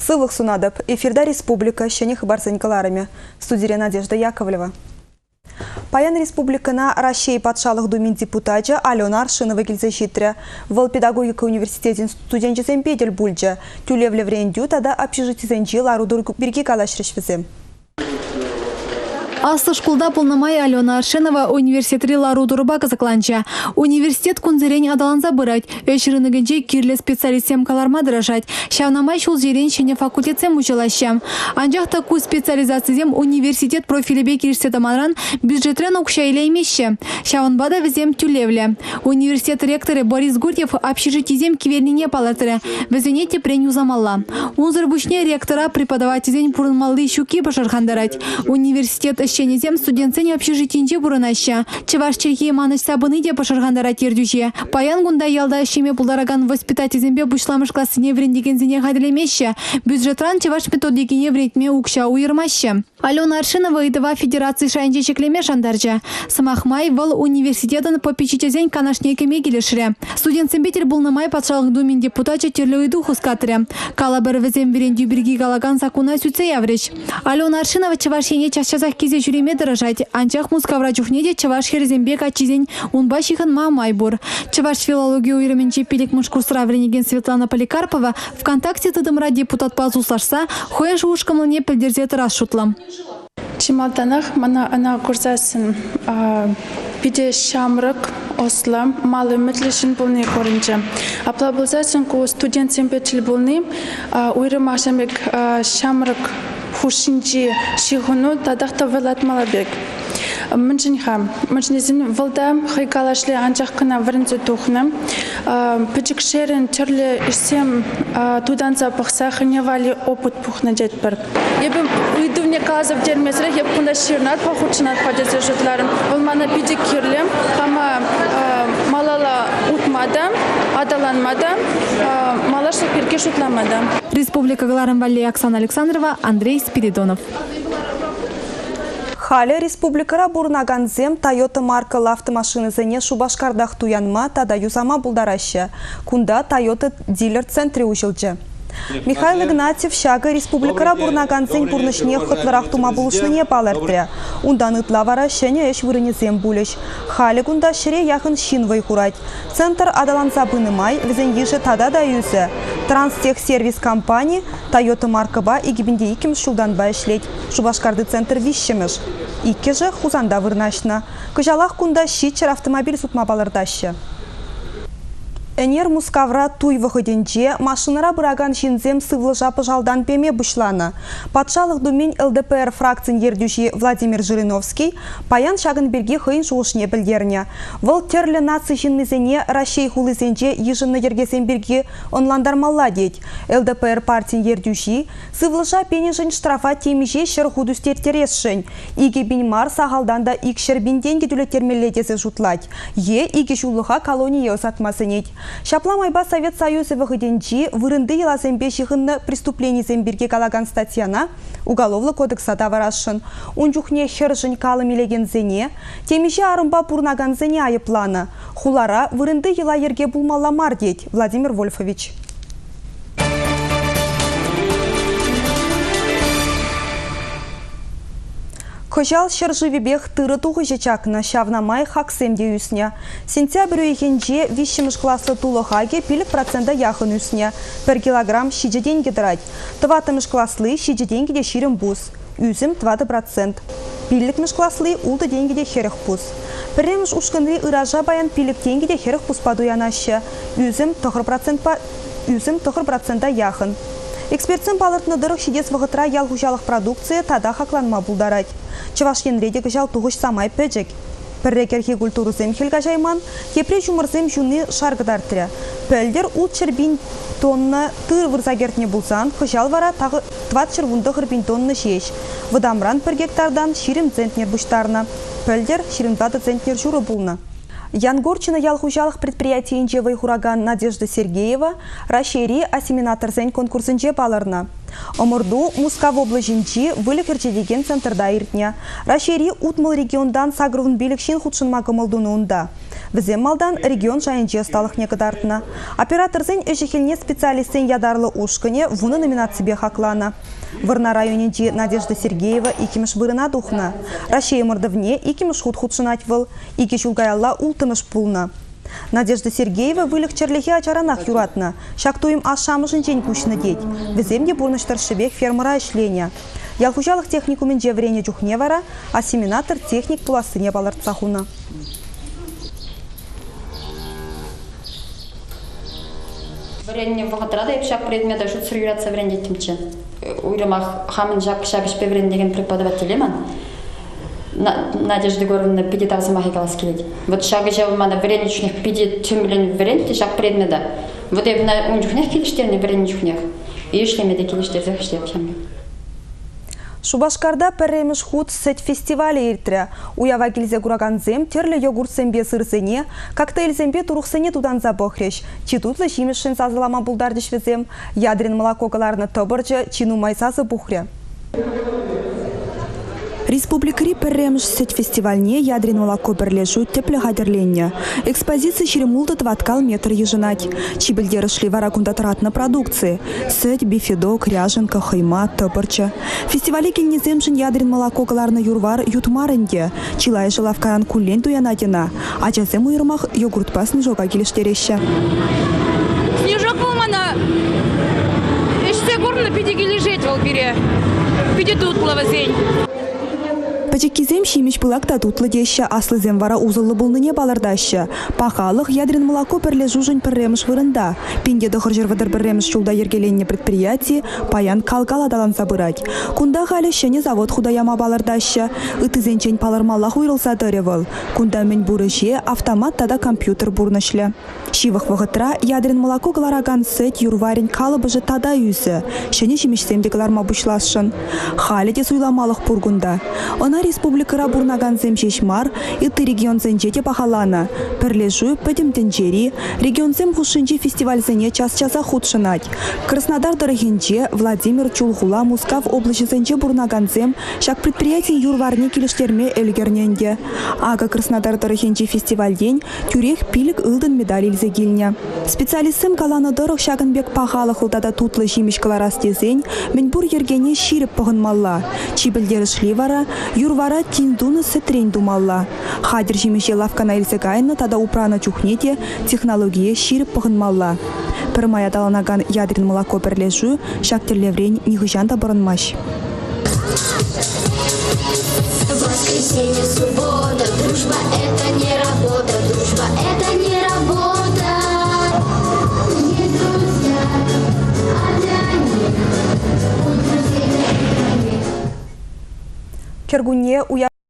Сывлӑх сунатӑп. Эфирта республика ҫӗнӗ хыпарсен кӑларӑмӗ. Студире Надежда Яковлева. Паян республикӑна Раҫҫей Патшалӑх Думин депутачӗ Алена Аршинова килсе ҫитрӗ. Вӑл педагогика университечӗн студенчӗсемпе тӗл пулчӗ. Тӳлевлӗ вӗрентӳ тата общежитисенчи лару-тӑру пирки калаҫрӗҫ вӗсем. Аслӑ шкулта пулнӑ май Алена Аршинова университетри лару-тӑрупа кӑсӑкланчӗ. Университет кунсерен аталанса пырать, ӗҫ рынокӗнче кирлӗ специалистсем кӑларма тӑрӑшать. Ҫавна май ҫулсерен ҫӗнӗ факультетсем уҫӑлаҫҫӗ. Анчах та ку специализацисем университет профилӗпе килӗшсе тӑманран бюджетран укҫа илеймеҫҫӗ. Ҫавӑнпа та вӗсем тӳлевлӗ. Университет ректорӗ Борис Гурьев общежитисем кивелнине палӑртрӗ, вӗсене тӗпрен юсамалла. Унсӑр пуҫне ректора преподавательсен пурӑнмалли ҫукки пӑшӑрхантарать. Университет ӗҫченӗсем студентсен общежитинче пурӑнаҫҫӗ. Чӑваш чӗлхи манӑҫса пыни те пӑшӑрхантарать ертӳҫе. Паян кунта ялта ӗҫлеме пултаракан воспитательсемпе пуҫламӑш классене вӗрентекенсене хатӗрлемеҫҫӗ, бюджетран чӑваш методикине вӗрентме укҫа уйӑрмаҫҫӗ. Алена Аршинова ыйтӑва федераци шайӗнче ҫӗклеме шантарчӗ. Сӑмах май, вӑл университетӑн попечительсен канашне кӗме килӗшрӗ. Студентсемпе тӗл пулнӑ май Патшалӑх Думин депутачӗ тӗрлӗ ыйту хускатрӗ. Калӑпӑр, вӗсем вӗрентӳ пирки калакан саккуна сӳтсе яврӗҫ. Алена Аршинова Чӑваш Ене час-часах килсе ҫӳреме тӑрӑшать, анчах Мускавра чухне те чӑваш хӗрӗсемпе каччисен унпа ҫыхӑнма май пур. Чӑваш филологи уйрӑмӗнчи пиллӗкмӗш курсра вӗренекен Светлана Поликарпова ВКонтакте тытӑмра депутатпа туслашса хӑйӗн шухӑш-кӑмӑлне пӗлтерсе тӑрас шутлӑ. Чи малтанах мана ӑна курсассӑн питӗ ҫамрӑк, ӑслӑ, мал ӗмӗтлӗ ҫын пулни курӑнчӗ. Апла пулсассӑн ку студентсемпе тӗл пулни уйрӑмах ҫавӑн пек ҫамрӑк хушшинчи ҫыхӑну татах та вӑйлатмалла пек. Мӗншӗн-ха? Мӗншӗн тесен вӑл та хӑй калашле анчах кӑна вӗренсе тухнӑ. Пӗчӗкшерӗн тӗрлӗ ӗҫсем тутанса пӑхса хӑйне валли опыт пухнӑ тетпӗр. Эпӗ ыйтӑвне каласа пӗтермесӗрех эп кунта ҫырӑнатпа хутшӑнатпа тесе шутларӑм. Вӑл мана питӗ кирлӗ. Хама малалла утма та, аталанма та, малашлӑх пирки шутлама та. Республика кӑларӑм валли Оксана Александрова, Андрей Спиридонов. Халӗ республикӑра пурӑнакансем Тойота маркӑллӑ автомашинӑсене Шупашкартах туянма тата юсама пултараҫҫӗ. Кунта Тойота дилер центрӗ уҫӑлчӗ. Михаил Игнатьев ҫакӑ республикӑра пурӑнакансен пурнӑҫне хӑтлӑрах тума пулӑшнине палӑртрӗ. Унтан ытла вара ҫӗнӗ ӗҫ вырӑнӗсем пулӗҫ. Халӗ кунта ҫӗре яхӑн ҫын вӑй хурать. Центр аталанса пынӑ май вӗсен йышӗ тата та ӳсӗ. Транстехсервис компани Тойота маркӑпа 2002 ҫултанпа ӗҫлет. Шупашкарти центр виҫҫӗмӗш. Иккӗшӗ Хусанта вырнаҫнӑ. Кӑҫалах кунта 700 автомобиль сутма палӑртаҫҫӗ. Ӗнер Мускавра туй вӑхӑтӗнче машинӑра пыракан ҫынсем сывлӑша пӑшалтан пеме пуҫланӑ. Патшалӑх Думин ЛДПР фракцин ертӳҫи Владимир Жириновский паян ҫакӑн пирки хӑйӗн шухӑшне пӗлтернӗ. Вӑл тӗрлӗ наци ҫыннисене Раҫҫей хулисенче йышӑннӑ йӗркесем пирки ӑнлантармалла тет. ЛДПР партин ертӳҫи сывлӑша пенӗшӗн штрафа темиҫе ҫӗр хут ӳстертересшӗн. 2000 мар сахалтан та 200 000 тенкӗ тӳлеттермелле тесе шутлать. Е икӗ ҫуллӑха колоние ӑсатма сӗнет. Ҫапла майпа Совет Союзӗ вӑхӑтӗнчи вырӑнти йӑласемпе ҫыхӑннӑ преступленисем пирки калакан статьяна Уголовлӑ кодекса тавӑрасшӑн. Ун чухне хӗршӗн калӑм илекенсене, темиҫе арӑмпа пурӑнакансене айӑпланӑ. Хулара вырӑнти йӑла-йӗрке пулмалла мар, тет Владимир Вольфович. Кӑҫал ҫӗршывӗпех тырӑ тухӑҫӗ чакнӑ, ҫавна май хаксем те ӳснӗ. Сентябрь уйӑхӗнче виҫҫӗмӗш класлӑ тулӑ хакӗ 5% яхӑн ӳснӗ, пӗр килограмм 7 тенкӗ тӑрать. Тӑваттӑмӗш класли 7 тенкӗ те 20 пус, ӳсӗм 4%. Пиллӗкмӗш класли 6 тенкӗ те 40 пус. Пӗрремӗш ушкӑнри ыраша паян 5 тенкӗ те 40 пуспа туянаҫҫӗ, ӳсӗм 9%-па ӳсӗм 9% яхӑн. Экспертсем палӑртнӑ тӑрӑх ҫитес вӑхӑтра ял хуҫалӑх продукцийӗ тата хакланма пултарать. Чӑваш Енре те кӑҫал тухӑҫ самай пӗчӗк. Пӗрре кӗрхи культурӑсем хӗл каҫайман, тепре ҫумӑрсем ҫуни шар кӑтартрӗ. Пӗлтӗр 600 пин тонна тыр вырса кӗртнӗ пулсан, кӑҫал вара 419 пин тонна ҫеҫ. Вӑтамран пӗр гектартан 20 центнер пуҫтарнӑ. Пӗлтӗр 24 центнер ҫурӑ пулнӑ. Янгорчино ял хуҫалӑх предприятийӗнче вӑй хуракан Надежда Сергеева Раҫҫейри осеменаторсен конкурсӗнче палӑрнӑ. Ӑмӑрту Мускав облаҫӗнчи выльӑх ӗрчетекен центрта иртнӗ. Раҫҫейри 60 регионтан 85 ҫын хутшӑнма кӑмӑл тунӑ унта. Вӗсем малтан регион шайӗнче ӑсталӑхне кӑтартнӑ. Операторсен ӗҫӗ-хӗлне специалистсен ятарлӑ ушкӑнӗ вунӑ номинаципе хакланӑ. Вӑрнар районӗнчи Надежда Сергеева иккӗмӗш вырӑна тухнӑ. Раҫҫей ӑмӑртӑвне иккӗмӗш хут хутшӑнать вӑл. Икӗ ҫул каялла улттӑмӗш пулнӑ. Надежда Сергеева выльӑх-чӗрлӗхе ачаранах юратнӑ. Ҫак туйӑм ашшӗ-амӑшӗнчен куҫнӑ тет. Вӗсем те пурнӑҫ тӑршшӗпех фермӑра ӗҫленӗ. Ял хуҫалӑх техникумӗнче вӗреннӗ чухне вара осеменатор техник пулассине палӑртса хунӑ. Вӗреннӗ вӑхӑтра та эп ҫак предмета шутсӑр юратса вӗрентеттӗмччӗ. Уйрӑмах хамӑн ҫак ҫак ӗҫпе вӗрентекен преподавателе ман Надежда Егоровна питӗ тав сӑмахӗ калас килет. Вот ҫак ӗҫе вӑл мана вӗреннӗ чухнех питӗ тимлӗн вӗрентнӗ ҫак предмета. Вот эп ун чухнех килӗштернӗ вӗреннӗ чухнех. И ӗҫлеме те килӗштерсех ӗҫлеп ҫамрӑк. Шупашкарта пӗрремӗш хут сӗт фестивалӗ иртрӗ. Уява килсе куракансем тӗрлӗ йогуртсемпе сырсене, коктейльсемпе турӑхсене тутанса пӑхрӗҫ. Чи тутлӑ ҫимӗҫшӗн сасӑлама пултарчӗҫ вӗсем. Ядрин молоко кӑларнӑ тӑпӑрчӑ чи нумай сасӑ пухрӗ. Республикӑри пӗрремӗш сӗт фестивальне Ядрин молоко пӗрлешӳ тӗплӗ хатӗрленнӗ. Экспозици 26 тӑваткал метр йышӑнать. Чи пӗлтерӗшли вара кунта тӑратнӑ продукци. Сӗт, бифидок, ряженка, хӑйма, тӑпӑрчӑ. Фестивале килнисемшӗн Ядрин молоко кӑларнӑ юр-вар ют мар ӗнтӗ. Чылайӑшӗ лавккаран куллен туянать ӑна. Ачасем уйрӑмах йогуртпа снежока килӗштереҫҫӗ. Снежок вӑл мана ӗҫсе курнӑ, питӗ килӗшет вӑл пире. Питӗ тутлӑ вӗсен. Пӗчӗккисем ҫимӗҫ пылак та тутлӑ теҫҫӗ, аслисем вара усӑллӑ пулнине палӑртаҫҫӗ. Пахалӑх Ядрин молоко пӗрлешӳшӗн пӗрремӗш вырӑнта. 1931 ҫулта йӗркеленнӗ предприяти паян кал-кал аталанса пырать. Кунта халӗ ҫӗнӗ завод хута яма палӑртаҫҫӗ. Ыттисенчен палӑрмаллах уйрӑлса тӑрӗ вӑл. Кунта мӗн пур ӗҫе автомат тата компьютер пурнӑҫлӗ. Ҫывӑх вӑхӑтра Ядрин молоко кӑларакан сӗт юр-варӗн калӑпӑшӗ тата ӳсӗ, ҫӗнӗ ҫимӗҫсем те кӑларма пуҫласшӑн. Халӗ те суйламалӑх пур кунта. Ӑна республикӑра пурӑнакансем ҫеҫ мар, ытти регионсенче те пахаланӑ. Пӗрлешӳ пӗтӗм тӗнчери, регионсем хушшинчи фестивальсене час-часах хутшӑнать. Краснодар тӑрӑхӗнче, Владимир, Чулхула, Мускав облаҫӗсенче пурӑнакансем ҫак предприятин юр-варне килӗштерме ӗлкӗрнӗ ӗнтӗ. Акӑ Краснодар тӑрӑхӗнчи фестивальтен тӳрех пилӗк ылтӑн медаль илсе килнӗ. Специалистсем каланӑ тӑрӑх, ҫакӑн пек пахалӑхлӑ тата тутлӑ ҫимӗҫ кӑларас тесен мӗнпур йӗркене ҫирӗп пӑхӑнмалла. Чи пӗлтерӗшли вара юр-вара тин тунӑ сӗтрен тумалла. Хатӗр ҫимӗҫе лавккана илсе кайнӑ тата упранӑ чухне те технологие ҫирӗп пӑхӑнмалла. Пӗрмай аталанакан Ядрин молоко пӗрлешӳ ҫак тӗллеврен нихӑҫан та пӑрӑнмасть. Воскресенье, суббота, дружба – это не работа, дружба – это не работа. Не друзья, а для них у друзей Кӗркунне уяв.